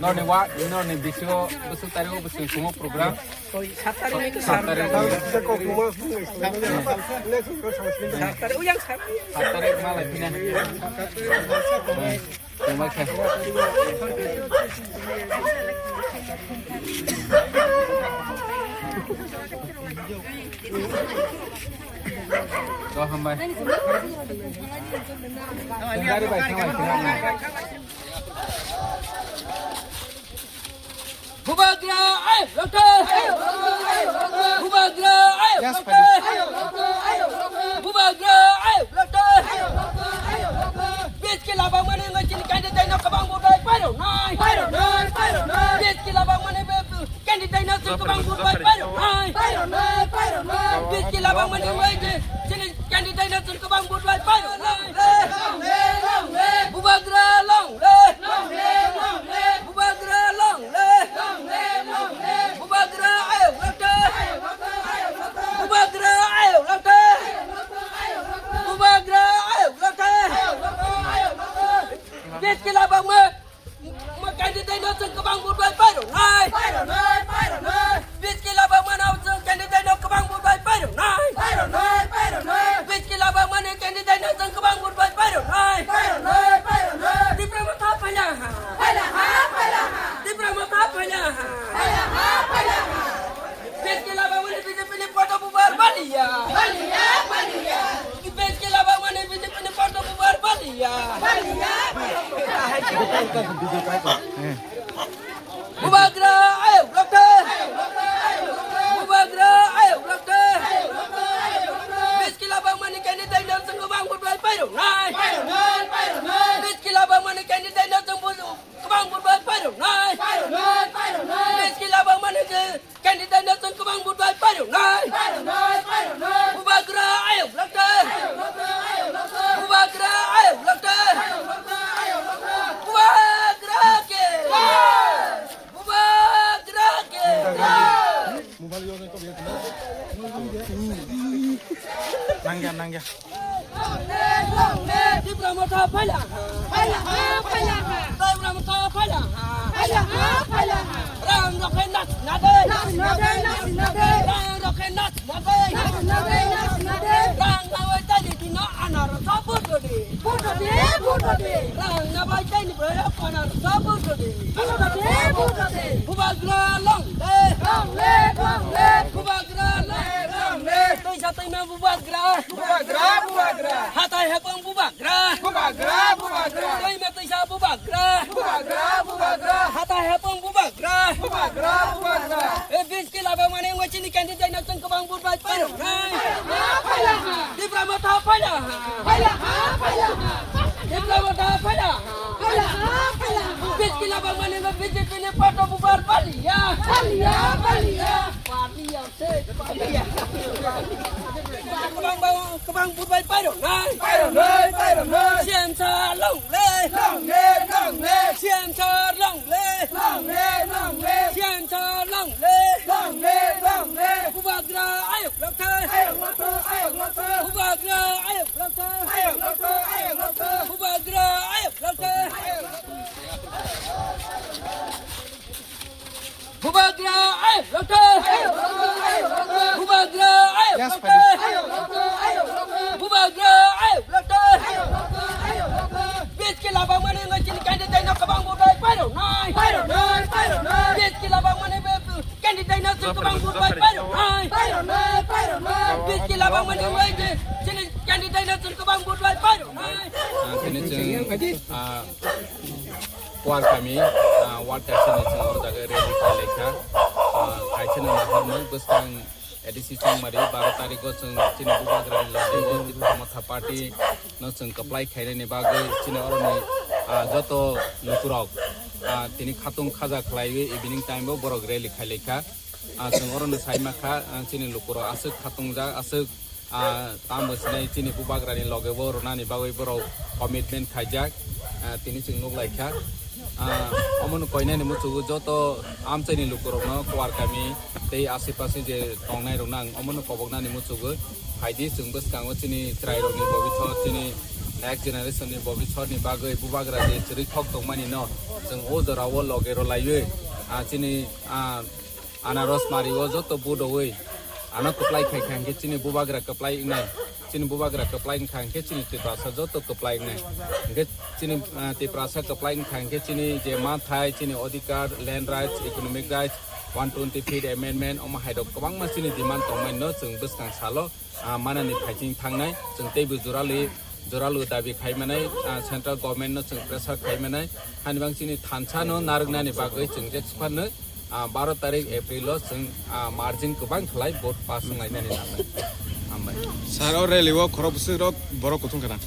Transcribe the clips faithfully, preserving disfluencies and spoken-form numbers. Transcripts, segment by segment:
Noni wa, noni bisio, bwswk tario bwswk sumo program. Sat tarik. Sat tarik, uyang sat. Sat tarik malai phina. Tongma khe. To hambai. Gari bai thanglai phina. Bubagra, ayo, doktor! Bubagra, ayo, doktor! Bubagra, ayo, doktor! Biskila bangmani wngwi chini candidate no kwbang vote bai pairoknai. Biskila bangmani be-, candidate no chwng kwbang vote bai pairoknai. Biskila bangmani wngwi chini candidate no chwng kwbang vote bai pairoknai. Bubagra long live! Bubagra long live! Bubagra ayok doktor! Bubagra ayok doktor! Bubagra ayok doktor! Biskila bangma, ma candidate no chwng kwbang vote bai pairoknai. Biskila bangma no chwng candidate no kwbang vote bai pairoknai. Biskila bangma ni candidate no chwng kwbang vote bai pairoknai. Tipra Motha phaila ha. Tipra Motha phaila ha. Biskila bangma ni B J P ni photo bubar baliya. Biskila bangma ni B J P ni photo bubar baliya. Bubagra ayok doktor! Bubagra ayok doktor! Biskila bangmani candidate no chwng kwbang vote bai pairoknai. Biskila bangmani candidate no chwng bu-, kwbang vote bai pairoknai. Biskila bangmani je candidate no chwng kwbang vote bai pairoknai. Bubagra ayok doktor! Bubagra ayok doktor! Bubagra ke! Bubagra ke! Nangya, nangya. Tipra Motha phaila ha. Tipra Motha phaila ha. Rang rokhe nas nade. Rang rokhe nas nade. Rang nabai tani dino anaro sa buto de. Rang nabai tani bro anaro sa buto de. Bubagra long live. Bubagra long live. Twi sa twi ma Bubagra. Bubagra, bubagra. Hatai hepung bubagra. Bubagra, bubagra. Twi ma twi sa bubagra. Bubagra, bubagra. Hatai hepung bubagra. Bubagra, bubagra. E biskila bangmani wngwi chini candidate no chwng kwbang vote bai pairoknai. Tipra Motha phaila ha. Tipra Motha phaila ha. Biskila bangmani wngwi B J P ni photo bubar baliya. Baliya, baliya. Baliya. Kwbang, kwbang vote bai pairoknai. Pairoknai, pairoknai. C M sir long live. Long live, long live. C M sir long live. Long live, long live. C M sir long live. Long live, long live. Bubagra ayok lokthai. Ayok lokthai, ayok lokthai. Bubagra ayok lokthai. Ayok lokthai, ayok lokthai. Bubagra ayok lokthai. Bubagra ayok lokthai. Bubagra ayok lokthai. Bubagra ayok lokthai. Biskila bangmani wngwi chini candidate no kwbang vote bai pairoknai. Biskila bangmani be candidate no chwng kwbang vote bai pairoknai. Biskila bangmani wngwi chini candidate no chwng kwbang vote bai pairoknai. Ah, tini chwng, ah, Kuar kami, ah, ward kaisa ni chwng o jaga rally khlai kha. Ah, kaisa ni nahormung bwskang A D C Chongmari baro tarikgo chwng chini Bubagrani loge o Tipra Motha Party no chwng kwplai khainani bagwi chini oroni, ah, joto lukurok, ah, tini khatung khaja khlaiwi evening time o borok rally khailai kha. Ah, chwng orono sai mankha, ah, chini lukurok aswk khatungjak, aswk, ah, tamo sinai chini Bubagrani loge bo rwnani bagwi borok commitment khaijak, ah, tini chwng nuk lai kha. Ah, omono koinani muchungo joto amchaini lukurokno Kuar kami tei asipasi je tongnai rokno ang omono koboknani muchungo phaidi chwng bwskango chini chwrairokni bobithor chini Next generation ni bobiswt ni bagwi bubagra je chwrwi khok tongmani no chwng o jora o loge rwlaiwi, ah, chini, ah, anaros mari o joto budowi ano kwplai khai kha hwnkhe chini bubagra kwplai wngnai, chini bubagra kwplai wngkha hwnkhe chini Tiprasa joto kwplai wngnai. Hwnkhe chini, ah, Tiprasa kwplai wngkha hwnkhe chini je manthai, chini odhikar, land rights, economic rights, one twenty fifth amendment, omo hai rok kwbangma chini demand tongmani no chwng bwskang salo, ah, manani phaising thangnai. Chwng teibo jora li, jora lu dabi khai manai, ah, central government no chwng pressure khai manai. Hani bang chini thansa no narwknani bagwi chwng je swkang no, ah, baro tarik April o chwng, ah, margin kwbang khlai vote pass wnglainani nangnai. Hambai. Sir, o rally o khorok bwswk rok borok kuthung khna?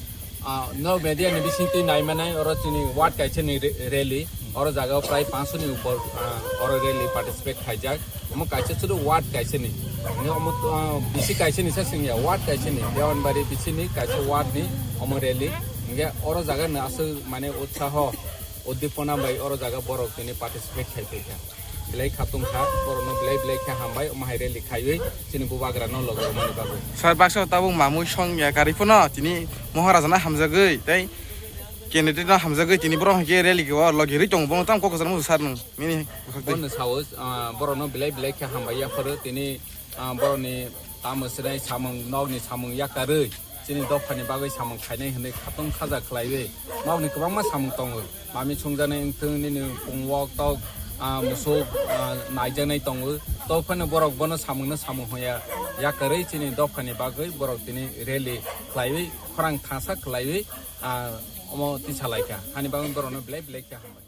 Ah, no media ni bising twi nai manai, oro chini ward kaisa ni re-, rally, oro jaga o prai panchsho ni upor, ah, oro rally participate khaijak. Omo kaisa sudu ward kaisa ni. Ni omo, ah, bisi kaisa ni sa singya, ward kaisa ni. Dewanbari bisi ni kaisa ward ni omo rally. Hingke oro jaga no aswk mane utsaho, uddipona bai oro jaga borok tini participate khai phaikha. Belai khatung kha, borok no belai belai khe hambai, omo hai rally khaiwi chini bubagra no loge romani bagwi. Sir, baksa tabuk mamui song ya kari phano tini Maharaja no hamjagwi tei candidate no hamjagwi tini borok hai khe rally o logi rwi tongo, bono tamo kok kwchangma sir nung mini bukhak twi. Bono sao, ah, borok no belai belai khe hambai yapharo tini, ah, borok ni tamo swnai samung, nok ni samung yakarwi chini dopha ni bagwi samung khainai hinwi khatung khaja khlaiwi nok ni kwbangma samung tongo. Mami songjaknai wngthung nini pungwok tok, ah, musuk, ah, naijaknai tongo. Tok phano borok bono samung no samung hoya yakarwi chini dopha ni bagwi borok tini rally khlaiwi khorang thangsa khlaiwi, ah, omo tisalaikha. Hani bagwi borok no belai belai khe hambai.